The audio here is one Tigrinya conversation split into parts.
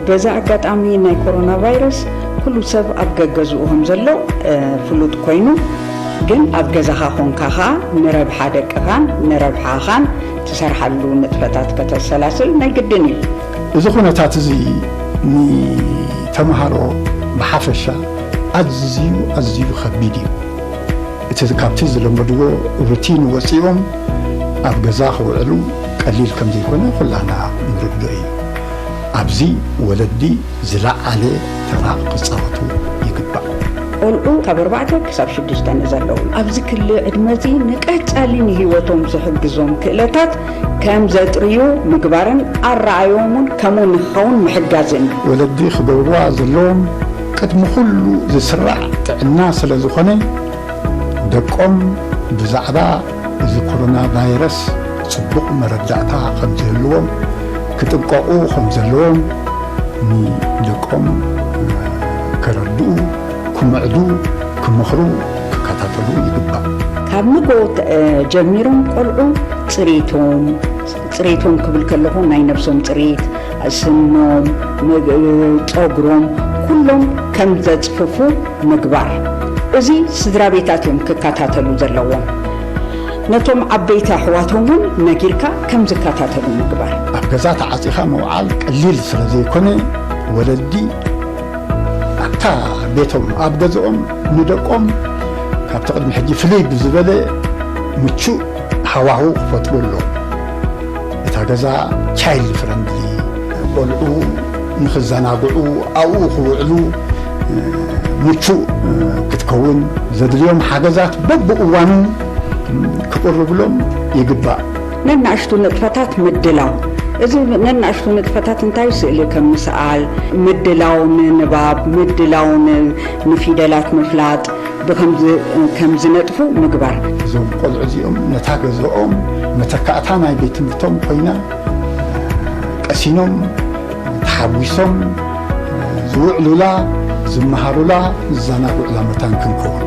በዚ ኣጋጣሚ ናይ ኮሮና ቫይረስ ኩሉ ሰብ ኣብ ገገዝኡ ከም ዘሎ፣ እ፣ ፍሉጥ ኮይኑ፣ ግን ኣብ ገዛኻ ኾንካ ኸኣ ንረብሓ ደቅኻን ንረብሓኻን ትሰርሓሉ ንጥፈታት ከተሰላስል ናይ ግድን እዩ። እዚ ኩነታት እዚ ንተምሃሮ ብሓፈሻ ኣዝዩ፣ ኣዝዩ ከቢድ እዩ። እቲ ካብቲ ዝለመድዎ ሩቲን ወጺኦም ኣብ ገዛ ክውዕሉ ቀሊል ከም ዘይኮነ ኩላና ንርድኦ እዩ። ኣብዚ ወለዲ ዝለዓለ ተራ ክጻወቱ ይግባእ። ቆልዑ ካብ ኣርባዕተ ክሳብ ሽዱሽተ ንዘለዉ ኣብዚ ክሊ ዕድመ እዚ ንቀጻሊ ንህይወቶም ዝሕግዞም ክእለታት ከም ዘጥርዩ ምግባርን ኣረኣዮምን ከምኡ ንክኸውን ምሕጋዝን እዩ። ወለዲ ክገብርዋ ዘለዎም ቅድሚ ኩሉ ዝስራዕ ጥዕና ስለ ዝኾነ፣ ደቆም ብዛዕባ እዚ ኮሮና ቫይረስ ጽቡቕ መረዳእታ ከም ዝህልዎም፣ ክጥንቀቑ ከም ዘለዎም፣ ንደቆም ከረድኡ፣ ክምዕዱ፣ ክመኽሩ፣ ክከታተሉ ይግባእ። ካብ ንግሆ ተ-፣ ጀሚሮም ቆልዑ ጽሬቶም፣ ጽሬቶም ክብል ከለኹ ናይ ነብሶም ጽሬት፣ ስኖም፣ መግ-፣ ጸጉሮም፣ ኩሎም ከም ዘጽፍፉ ምግባር። እዚ ስድራ ቤታት እዮም ክከታተሉ ዘለዎም። ነቶም ዓበይቲ ኣሕዋቶም እውን ነጊርካ ከም ዝከታተሉ ምግባር። ኣብ ገዛ ተዓጺኻ ምውዓል ቀሊል ስለ ዘይኮነ፣ ወለዲ ኣብታ ቤቶም፣ ኣብ ገዛኦም ንደቆም ካብቲ ቅድሚ ሕጂ ፍልይ ብዝበለ ምቹእ ሃዋህው ክፈጥሩ ኣለዎም። እታ ገዛ ቻይልድ ፍረንድሊ፣ ቆልዑ ንኽዘናግዑ ኣብኡ ክውዕሉ፣ እ፣ ምቹእ፣ እ፣ ክትከውን፣ ዘድልዮም ሓገዛት በብእዋኑ ክቕርብሎም ይግባእ። ነናእሽቱ ንጥፈታት ምድላው። እዚ ነናእሽቱ ንጥፈታት እንታይ? ስእሊ ከም ምስኣል፣ ምድላው ንንባብ፣ ምድላው ን-፣ ንፊደላት ምፍላጥ፣ ብኸምዚ ከም ዝነጥፉ ምግባር። እዞም ቆልዑ እዚኦም ነታ ገዝኦም መተካእታ ናይ ቤት ትምህርቶም ኮይና፣ ቀሲኖም፣ ተሓጒሶም ዝውዕሉላ፣ ዝመሃሩላ፣ ዝዘናግዑላ መታን ክንከውን።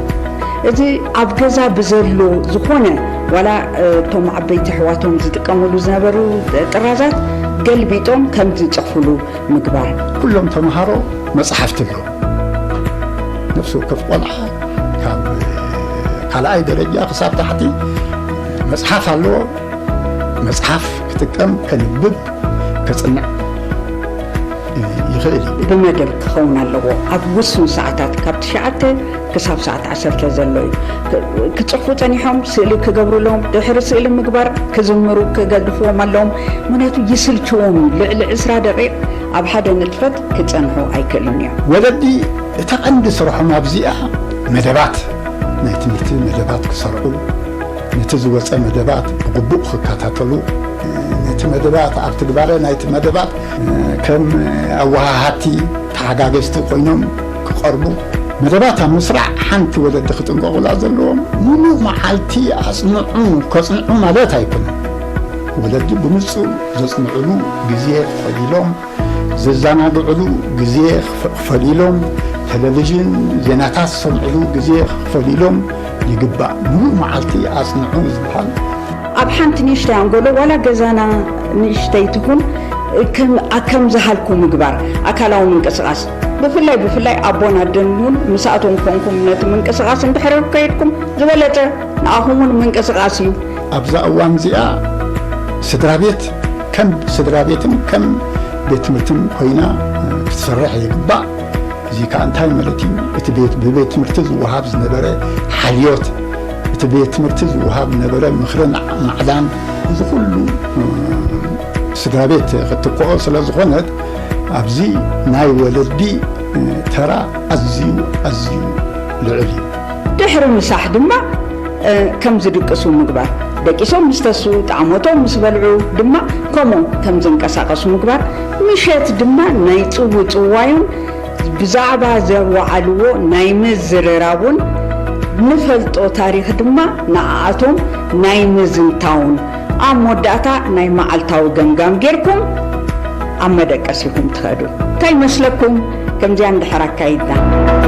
እዚ ኣብ ገዛ ብዘሎ ዝኾነ፣ ዋላ፣ እ፣ እቶም ዓበይቲ ኣሕዋቶም ዝጥቀምሉ ዝነበሩ ጥራዛት ገልቢጦም ከም ዝጽሕፉሉ ምግባር። ኩሎም ተምሃሮ መጽሓፍቲ ኣለዎም። ነፍሲ ወከፍ ቆልዓ ካብ ካልኣይ ደረጃ ክሳብ ታሕቲ መጽሓፍ ኣለዎ። መጽሓፍ ክጥቀም፣ ከንብብ፣ ከጽንዕ ይኽእል እዩ። ብመደብ ክኸውን ኣለዎ። ኣብ ውሱን ሰዓታት ካብ ትሽዓተ ክሳብ ሰዓት ዓሰርተ ዘሎ እዩ። ክ-፣ ክጽሕፉ ጸኒሖም፣ ስእሊ ክገብሩ ኣለዎም። ድሕሪ ስእሊ ምግባር ክዝምሩ ክገድፍዎም ኣለዎም። ምኽንያቱ ይስልችዎም እዩ። ልዕሊ ዕስራ ደቂቕ ኣብ ሓደ ንጥፈት ክጸንሑ ኣይክእሉን እዮም። ወለዲ እታ ቀንዲ ስርሖም ኣብዚኣ መደባት፣ ናይ ትምህርቲ መደባት ክሰርዑ፣ ነቲ ዝወጸ መደባት ብግቡእ ክከታተሉ፣ ነቲ መደባት ኣብ ትግባረ ናይቲ መደባት ከም ኣወሃሃድቲ ተሓጋገዝቲ ኮይኖም ክቐርቡ፣ መደባት ኣብ ምስራዕ ሓንቲ ወለዲ ክጥንቀቑላ ዘለዎም፣ ሙሉእ መዓልቲ ኣጽንዑ፣ ከጽንዑ ማለት ኣይኮነን። ወለዲ ብንጹር ዘጽንዑሉ ግዜ ክፈሊሎም፣ ዘዘናግዕሉ ግዜ ክፈ-፣ ክፈሊሎም፣ ቴሌቪዥን ዜናታት ዝሰምዕሉ ግዜ ክፈሊሎም ይግባእ። ሙሉእ መዓልቲ ኣጽንዑ ዝበሃል ኣብ ሓንቲ ንእሽተይ ኣንጎሎ፣ ዋላ ገዛና ንእሽተይ ትኹን፣ ከም፣ ኣ-፣ ከም ዝሃልኩ ምግባር፣ ኣካላዊ ምንቅስቓስ፣ ብፍላይ፣ ብፍላይ ኣቦን ኣደን እውን ምስኣቶም ኮንኩም ነቲ ምንቅስቓስ እንድሕር ከይድኩም፣ ዝበለጸ ንኣኹም እውን ምንቅስቓስ እዩ። ኣብዛ እዋን እዚኣ ስድራ ቤት ከም ስድራ ቤትን ከም ቤት ትምህርትን ኮይና፣ እ፣ ክትሰርሕ ይግባእ። እዚ ከኣ እንታይ ማለት እዩ? እቲ ቤት፣ ብቤት ትምህርቲ ዝወሃብ ዝነበረ ሓልዮት፣ እቲ ቤት ትምህርቲ ዝወሃብ ዝነበረ ምኽርን ማዕዳን፣ እዚ ኩሉ፣ እ፣ ስድራ ቤት ክትክኦ ስለ ዝኾነት፣ ኣብዚ ናይ ወለዲ፣ እ፣ ተራ ኣዝዩ፣ ኣዝዩ ልዑል እዩ። ድሕሪ ምሳሕ ድማ፣ እ፣ ከም ዝድቅሱ ምግባር። ደቂሶም ምስ ተስኡ፣ ጣዕሞቶም ምስ በልዑ ድማ ከምኡ ከም ዝንቀሳቐሱ ምግባር። ምሸት ድማ ናይ ጽውጽዋዩን ብዛዕባ ዘወዓልዎ ናይ ምዝርራቡን ንፈልጦ ታሪኽ ድማ ንኣኣቶም ናይ ምዝንታውን። ኣብ መወዳእታ ናይ መዓልታዊ ገምጋም ጌርኩም ኣብ መደቀሲኹም ትኸዱ። እንታይ ይመስለኩም? ከምዚኣ እንድሕር ኣካይድና።